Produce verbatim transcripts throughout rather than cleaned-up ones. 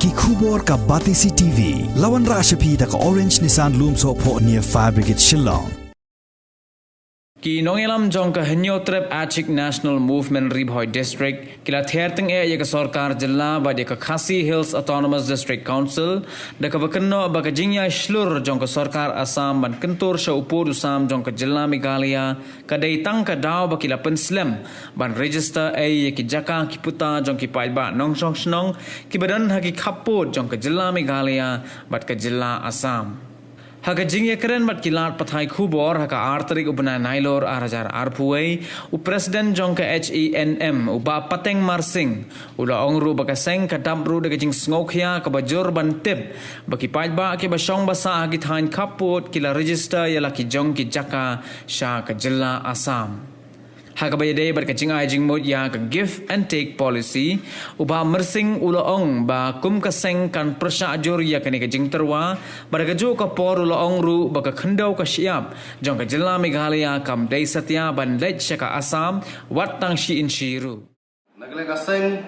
Ki khubor ka Batesi T V. La wanrah sha phi da ka Orange Nissan Lumsohphoh near Fire Brigade Shillong. Ki nongïalam jong ka Hynñiewtrep Achik National Movement Ri Bhoi District ki la ther tyngeh ïa ka sorkar jylla bad ïa ka Khasi Hills Autonomous District Council da kaba kynnoh ba ka jingïaishlur jong ka sorkar Assam ban kyntur sha u pud u sam jong ka jylla Meghalaya ka dei tang ka daw ba ki la pynslem ban register ei ïa ki jaka ki puta jong ki paidbah nongshong shnong kiba don ha ki khappud jong ka jylla Meghalaya bad ka jylla Assam. Ha ka jingïakren bad ki lad pathai khubor ha ka ar tarik u bnai Nailur ar hajar arphew wei, u president jong ka H E N M, u Bah Pateng Marsing, u la ong ruh ba ka seng ka dap ruh da ka jingsngewkhia kaba jur ban tip ba ki paidbah kiba shong ba sah ha ki thaiñ khappud ki la register ïa la ki jong ki jaka sha ka jylla Assam. Ha kaba ïadei bad ka jingai jingmut ïa ka give and take policy, u Bah Marsing u la ong ba kum ka seng kan pyrshah jur ïa kane ka jingtyrwa, bad ha kajuh ka por u la ong ruh ba ka khyndew ka shyiap jong ka jylla Meghalaya kam dei satia ban leit sha ka Assam wat tang shi inshi ruh. Na ka liang ka seng,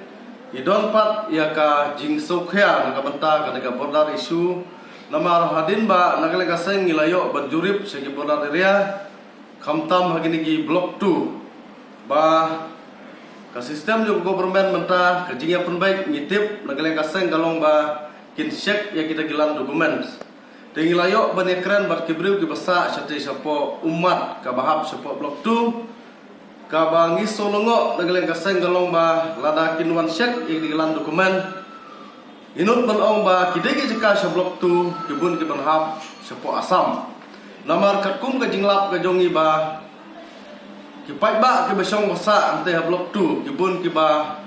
ngi don pat ïa ka jingsngewkhia na ka bynta kane ka border issue. Namar hadien ba na ka liang ka seng ngi la ïoh ban jurip sha ki border area, khamtam ha kine ki block two, ba ka system jong ka government mynta ka jingïapynbeit ngi tip na ka liang ka seng ka long ba kin check ïa kita ki land documents. Te ngi la ïoh ban ïakren bad ki briew kiba sah shatei shapoh ummat kaba hap shapoh block two, kaba ngi sngewlyngngoh na ka liang ka seng ka long ba lada kin wan check ïa ki land document, ngi nud ban ong ba ki dei ki jaka sha block two ki bun ki ban hap shapoh Assam. Namar katkum ka jinglap ka jong ngi ba ki paidbah kiba shong ba sah hangtei ha block two ki bun kiba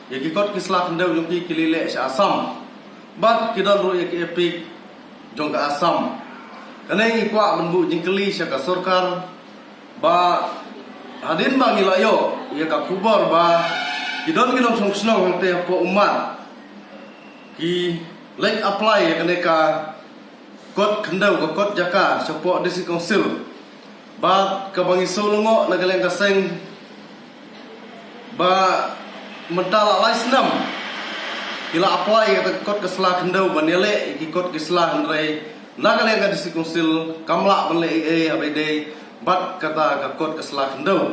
ïa ki kot ki sla khyndew jong ki ki leit leh sha Assam. Bad ki don ruh ïa ki EPIC jong ka Assam. Kane ngi kwah ban buh jingkylli sha ka sorkar ba hadien ba ngi la ïoh ïa ka khubor ba ki don ki nongshong shnong hangtei hapoh ummat ki leit apply ïa kane ka kot khyndew, ka kot jaka shapoh District Council. Bad kaba ngi sngewlyngngoh na ka liang ka seng ba mynta la lai snem ki la apply ïa ka kot ka sla khyndew ban ïaleh ïa ki kot ki sla, hynrei na ka liang ka District Council kam lah ban leh ei ei haba ïadei bad kata ka kot ka sla khyndew.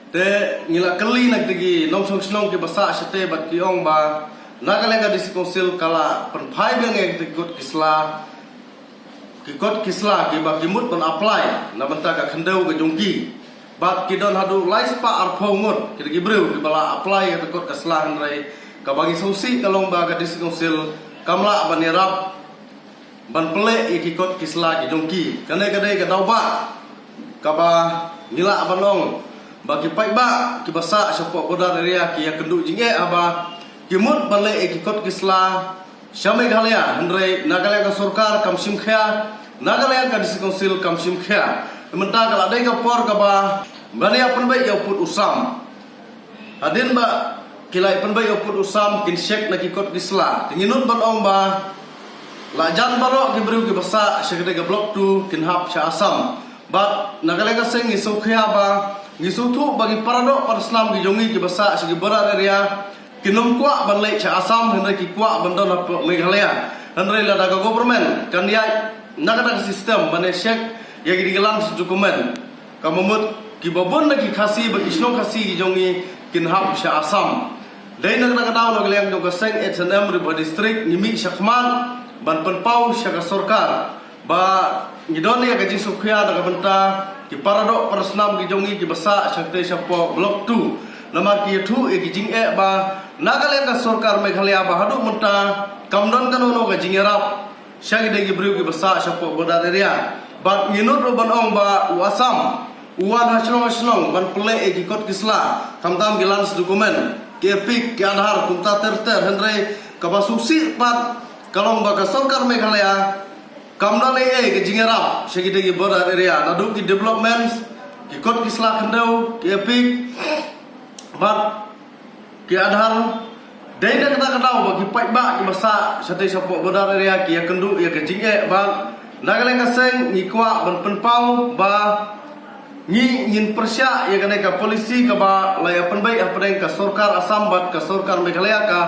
Te ngi la kylli na kita ki nongshong shnong kiba sah shatei bad ki ong ba na ka liang ka District Council ka la pynphai biang ïa kita ki kot ki sla, ki kot ki sla kiba ki mut ban apply na bynta ka khyndew ka jong ki. Bad ki don haduh lai spah arphew ngut kita ki briew kiba la apply ïa ka kot ka sla, hynrei kaba ngi sngewsih ka long ba ka District Council kam lah ban ïarap ban pynleh ïa ki kot ki sla ki jong ki. Kane ka dei ka daw ba kaba ngi lah ban ong ba ki paidbah kiba sah shapoh border area ki ïakynduh jingeh haba ki mut ban leh ïa ki kot ki sla sha Meghalaya, hynrei na ka liang ka sorkar kam shim khia, na ka liang ka District Council kam shim khia. Mynta ka la dei ka por kaba ban ïapynbeit ïa u pud u sam. Hadien ba ki la ïapynbeit ïa u pud u sam kin check na ki kot ki sla. Te ngi nud ban ong ba la jan baroh ki briew kiba sah sha kata ka block two kin hap sha Assam. Bad na ka liang ka seng ngi sngewkhia ba ngi sngewthuh ba ki paradoh parasnam ki jong ngi kiba sah sha ki border area kin ym kwah ban leit sha Assam, hynrei ki kwah ban don hapoh Meghalaya. Hynrei lada ka government kan ïaid na kata ka system ban ïa check ïa ki dei ki land document, ka mut kiba bun na ki Khasi bad ki shnong Khasi ki jong ngi kin hap sha Assam. Dei na kata ka daw na ka liang jong ka seng H N M Ri Bhoi District ngi mih shakhmat ban pynpaw sha ka sorkar ba ngi don ïa ka jingsngewkhia na ka bynta ki paradoh parasnam ki jong ngi kiba sah shatei shapoh block two. Namar ki ïathuh ïa ki jingeh ba na ka liang ka sorkar Meghalaya ba haduh mynta kam don kano kano ka jingïarap sha ki dei ki briew kiba sah shapoh border area. Bad ngi nud ruh ban ong ba u Assam u wan ha shnong ha shnong ban pynleh ïa ki kot ki sla, khamtam ki land document, ki EPIC, ki Aadhaar, kumta ter ter, hynrei kaba sngewsih pat ka long ba ka sorkar Meghalaya kam don ei ei ka jingïarap sha ki dei ki border area, naduh ki developments, ki kot ki sla khyndew, ki EPIC, bad ki Aadhaar. Dei na kata ka daw ba ki paidbah kiba sah shatei shapoh border area ki ïakynduh ïa ka jingeh. Bad na ka liang ka seng ngi kwah ban pynpaw ba ngi ngin pyrshah ïa kane ka policy kaba la ïapynbeit hapdeng ka sorkar Assam bad ka sorkar Meghalaya, ka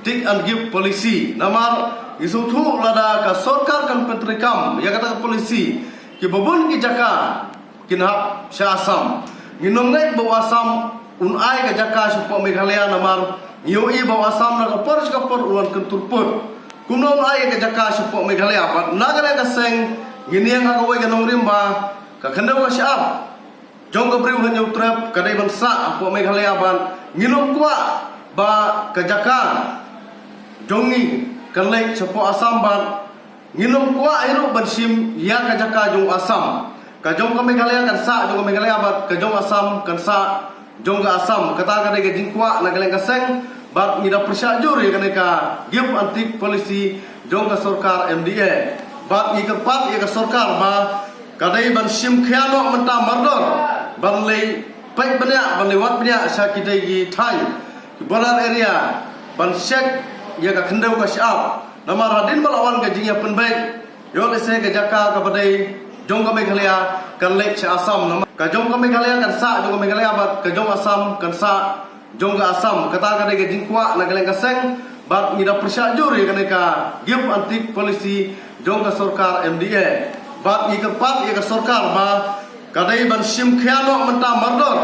Take and give policy. Namar ngi sngewthuh lada ka sorkar kan pyntreikam ïa kata ka policy, ki babun ki jaka kin hap sha Assam. Ngin ym ngeit ba u Assam un ai ka jaka shapoh Meghalaya, namar ngi ïohi ba u Assam na ka por sha ka por un wan kyntur pud. Kumno un ai ka jaka shapoh Meghalaya? Bad na ka liang ka seng ngin ïeng ha kawei ka nongrim ba ka khyndew ka shyiap jong ka Bri u Hynñiewtrep ka dei ban sah hapoh Meghalaya, bad ngin ym kwah ba ka jaka jong ngi kan leit shapoh Assam, bad ngin ym kwah hi ruh ban shim ïa ka jaka jong Assam. Ka jong ka Meghalaya kan sah jong ka Meghalaya, bad ka jong Assam kan sah jong ka Assam. Kata ka dei ka jingkwah na ka liang ka seng, bad ngi da pyrshah jur ïa kane ka give and take policy jong ka sorkar M D A. Bad ngi kyrpad ïa ka sorkar ba ka dei ban shim khia noh mynta mardor, ban leit peit bniah, ban leit wad bniah sha kitei ki thaiñ, ki border area, ban check ïa ka khyndew ka shyiap. Namar hadien ba la wan ka jingïapynbeit, ïoh lehse ka jaka kaba dei jong ka Meghalaya kan leit sha Assam. Namar ka jong ka Meghalaya kan sah jong ka Meghalaya, bad ka jong Assam kan sah jong ka Assam. Kata ka dei ka jingkwah na ka liang ka seng, bad ngi da pyrshah jur ïa kane ka give and take policy jong ka sorkar M D A. Bad ngi kyrpad ïa ka sorkar ba ka dei ban shim khia noh mynta mardor,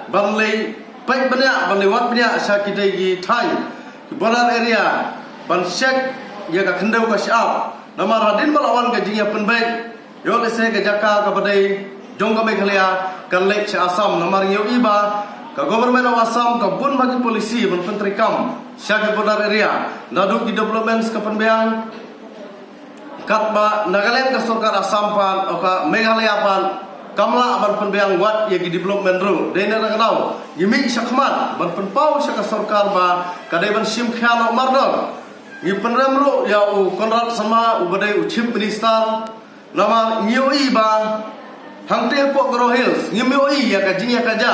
ban leit peit bniah, ban leit wad bniah sha kitei ki thaiñ, ki border area, ban check ïa ka khyndew ka shyiap. Namar hadien ba la wan ka jingïapynbeit, ïoh lehse ka jaka kaba dei jong ka Meghalaya kan leit sha Assam. Namar ngi ïohi ba ka Government of Assam ka bun bha ki policy ban pyntreikam sha ki border area, naduh ki developments ka pynbiang. Katba na ka liang ka sorkar Assam pat, o ka Meghalaya pat, kam lah ban pynbiang wat ïa ki development ruh. Dei na ka daw ngi mih shakhmat ban pynpaw sha ka sorkar ba ka dei ban shim khia noh mardor. Ngi pynrem ruh ïa u Conrad Sangma uba dei u Chief Minister. Namar ngi ïohi ba hangtei hapoh Garo Hills ngim ïohi ïa ka jingïakajia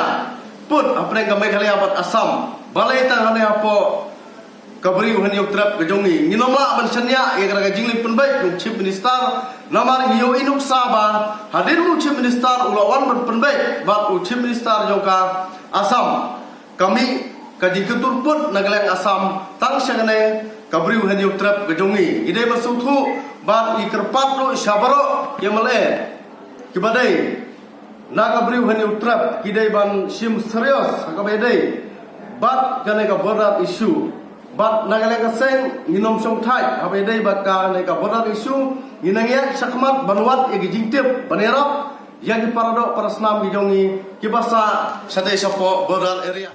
pud hapdeng ka Meghalaya bad Assam. Balei tang hangne hapoh ka Bri u Hynñiewtrep ka jong ngi ngin ym lah ban shaniah ïa ka jingleit pynbeit jong u Chief Minister? Namar ngi ïohi nuksa ba hadien u Chief Minister u la wan ban pynbeit bad u Chief Minister jong ka Assam, ka mih ka jingkyntur pud na ka liang Assam tang sha kane ka Bri u Hynñiewtrep ka jong ngi. Ngi dei ban sngewthuh bad ngi kyrpad ruh sha baroh ki M L A kiba dei na ka Bri u Hynñiewtrep, ki dei ban shim serious ha kaba ïadei bad kane ka border issue. Bad na ka liang ka seng ngin ym shongthait haba ïadei bad kane ka border issue. Ngin nang ïaid shakhmat ban wad ïa ki jingtip ban ïarap ïa ki paradoh parasnam ki jong ngi kiba sah shatei shapoh border area.